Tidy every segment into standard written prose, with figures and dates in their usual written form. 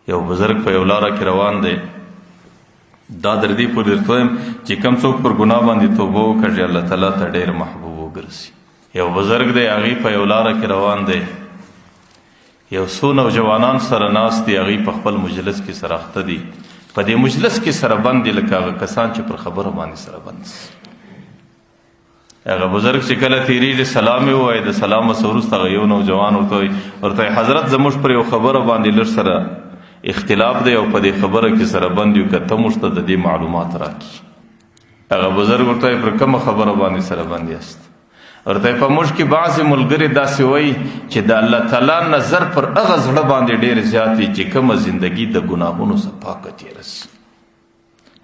یو بزرګ په یو لاره کې روان دی. دا در دې پورې درته وایم چې کم څوک پر ګناه باندې توبه وکړي، الله تعالی ته ډېر محبوب وګرځي. یو بزرګ دی، هغې په یو لاره کې روان دی، یو څو نوجوانان سره ناست دي، هغوی په خپل مجلس کې سره اخته دي، په دې مجلس کې سره بند دي لکه هغه کسان چې پر خبرو باندې سره بند سي. هغه بزرګ چې کله تېرېږي سلام یې ووایي، د سلام څخه وروسته هغه یو نوجوان ورته وایي، ورته وایي حضرت زموږ پر یو خبره باندې لږ سره اختلاف دی او په دې خبره کې سره بند یو، که ته موږ ته د دې معلومات راکړي. هغه بزرګ ورته وایي پر کومه خبره باندې سره بند یاست؟ ورته په موږ کې بعضې ملګري داسې وایي چې د الله تعالی نظر پر هغه زړه باندې ډېر زیات وي چې کومه زندګي د ګناهونو څخه پاکه تېره سي،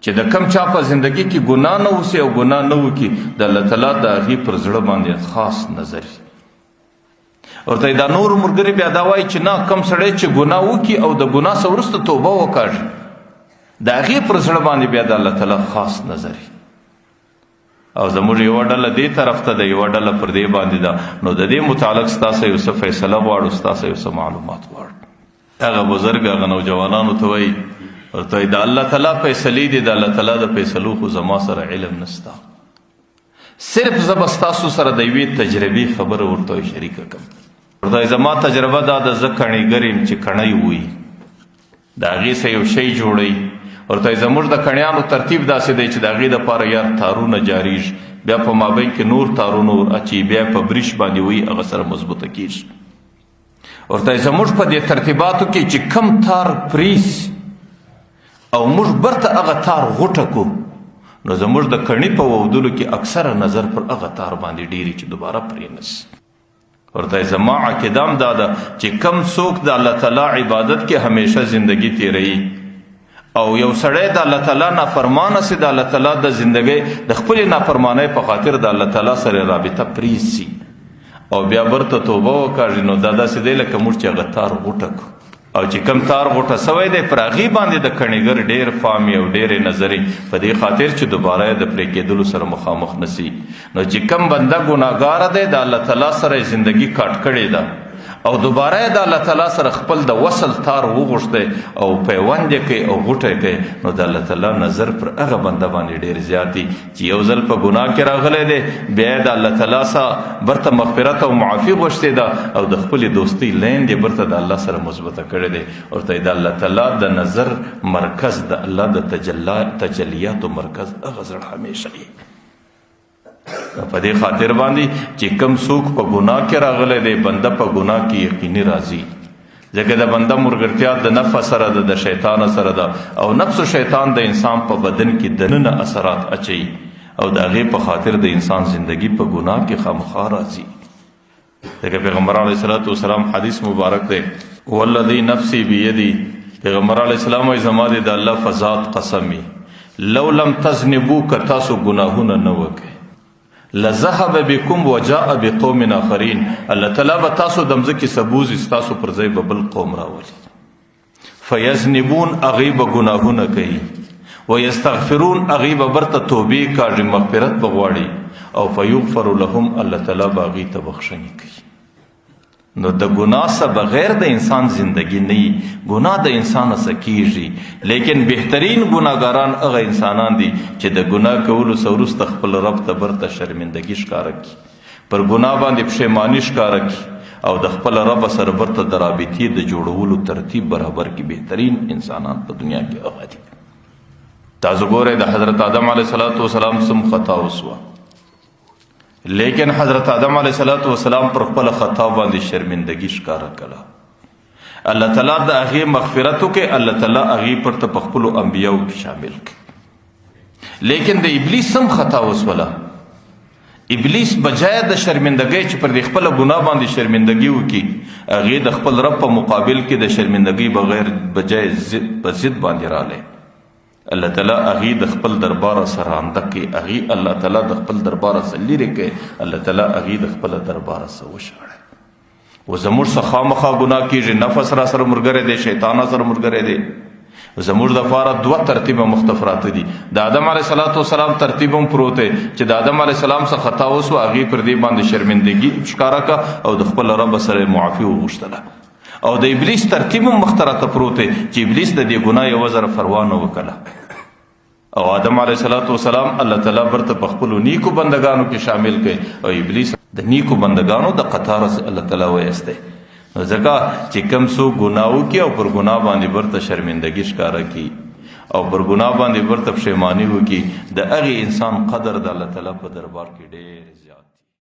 چې د کم چا په زندګي کې ګناه نه وسي او ګناه نه وکړي، د الله تعالی د هغې پر زړه باندې خاص نظر وي. ورته دا نور ملګري بیا دا وایي چې نه، کم سړی چې ګناه وکړي او د ګناه څخه وروسته توبه وکاږي، د هغې پر زړه باندې بیا د الله تعالی خاص نظر وي. او زموږ یوه ډله دې طرف ته ده، یوه ډله پر دې باندې ده، نو د دې متعلق ستاسو یو څه فیصله غواړو، ستاسو یو څه معلومات غواړو. هغه بزرګ هغه نوجوانانو ته وایي، ورته وایي د الله تعالی فیصلې دي، د الله تعالی د فیصلو خو زما سره علم نشته، صرف زه به ستاسو سره د یوې تجربې خبره ورته شریکه کړم. ورته زما تجربه دا ده، زه کڼیګر یم چې کڼی وایي، د هغې څه یو شی جوړوي. ورته زموږ د کڼیانو ترتیب داسې دی چې د هغې دپاره یار تارونه جاریږي، بیا په مابین کې نور تارونه ور اچوي، بیا په بریش باندې وایي، هغه سره مضبوطه کېږي. ورته زموږ په دې ترتیباتو کې چې کم تار پریس او موږ برته هغه تار غوټه کو، نو زموږ د کڼي په وودلو کې اکثره نظر پر هغه تار باندې ډېري چې دوباره پرې نه سي. ورته زما عقیده هم دا ده چې کم څوک د الله تعالی عبادت کې همیشه زندگی تیروي او یو سړی د الله تعالی نافرمانه سي، د الله تعالی د زندګۍ د خپلې نافرمانۍ په خاطر د الله تعالی سره رابطه پریسي او بیا برته توبه وکاږي، نو دا داسې دی لکه موږ چې هغه تار غوټه کړو، او چې کم تار غوټه سوی دی پر هغې باندې د کڼیګر ډېر پام او ډېرې نظرې، په دې خاطر چې دوباره یې د پرې کېدلو سره مخامخ نه سي. نو چې کم بنده ګناهګاره دی، د الله تعالی سره یې زندګي کاټ کړې ده او دوباره یې د الله تعالی سره خپل د وصل تار وغوښتی او پیوند یې کوي او غوټه یې کوي، نو د الله تعالی نظر پر هغه بنده باندې ډېر زیات دی چې یو ځل په ګناه کې راغلی دی، بیا یې د الله تعالی سره برته مغفرت او معافي غوښتې ده او د خپلې دوستۍ لین یې برته د الله سره مثبته کړی دی. ورته د الله تعالی د نظر مرکز، د الله د تجلیاتو مرکز هغه زړه همیشه وي. په دې خاطر باندې چې کم څوک په ګناه کې راغلی دی، بنده په ګناه کې یقیني راځي، ځکه د بنده مرګرتیا د نفس سره ده، د شیطان سره ده، او نفس او شیطان د انسان په بدن کې دننه اثرات اچوي او د هغې په خاطر د انسان زندگی په ګناه کې خامخا راځي. ځکه پیغمبر علیه الصلاة والسلام حدیث مبارک دی، والذي نفسي بيدي، پیغمبر علیه السلام وایي زما دې د الله په ذات قسم وي، لو لم تذنبو، که تاسو ګناهونه نه وکئ، لذهب بكم وجاء بقوم آخرین، الله تعالی به تاسو د مځکې سبوزي، ستاسو پر ځای به بل قوم راولي. فیذنبون، هغوی به ګناهونه کوي، ویستغفرون، هغوی به برته توبې کاږي، مغفرت به غواړي، او فیغفر لهم، الله تعالی به هغوی ته بخښنې کوي. نو د ګناه څخه بغیر د انسان زندگی نه وي، ګناه د انسان څخه کیږي، لیکن بهترین ګناهګاران هغه انسانان دي چې د ګناه کولو څخه وروسته خپل رب ته برته شرمندګي ښکاره کړي، پر ګناه باندې پښیماني ښکاره کړي او د خپل رب سره برته د رابطې د جوړولو ترتیب برابر کړي. بهترین انسانان په دنیا کې هغه دي. تاسو ګورئ د حضرت آدم علیه السلام سم خطا وسوه، لیکن حضرت آدم علیه السلام پر خپل خطا باندې شرمندګي ښکاره کړه، الله تعالی د هغې مغفرت وکړي، الله تعالی هغې پر ته په خپلو انبیاو کې شامل کړي. لیکن د ابلیس هم خطا وسوله، ابلیس بجای د شرمندګۍ چې پر دې خپله ګناه باندې شرمندګي وکړي، هغې د خپل رب په مقابل کې د شرمندګۍ بغیر بجای په ضد باندې راغلی. الله تعالی هغې د خپل درباره سره رانده کړي، هغې الله تعالی د خپل درباره سره لیرې کړي، الله تعالی هغې د خپل درباره سره وشاړي. و زموږ څخه خامخا ګناه کېږي، نفس را سره ملګری دی، شیطان را سره ملګری دی. زموږ دپاره دوه ترتیبه مختلف راته دي. د آدم علیه السلام ترتیب هم پروت دی چې د آدم علیه السلام څخه خطا وسوه، هغې پر دې باندې شرمندګي ښکاره کړه او د خپل رب سره یې معافي وغوښتله. او د ابلیس ترتیب هم مخته راته پروت دی چې ابلیس د دې ګناه یوه ذره فروا نه وکړه. او آدم علیه الصلاۃ والسلام الله تعالی برته په خپل نیکو بندگانو کې شامل کړي او ابلیس د نیکو بندگانو د قطار سره الله تعالی وایسته. نو ځکه چې کم څوک ګناه وکړي او پر ګناه باندې برته شرمندګي ښکاره کړي او پر ګناه باندې برته پښیماني وکړي، د هغې انسان قدر د الله تعالی په دربار کې ډېر زیات دی.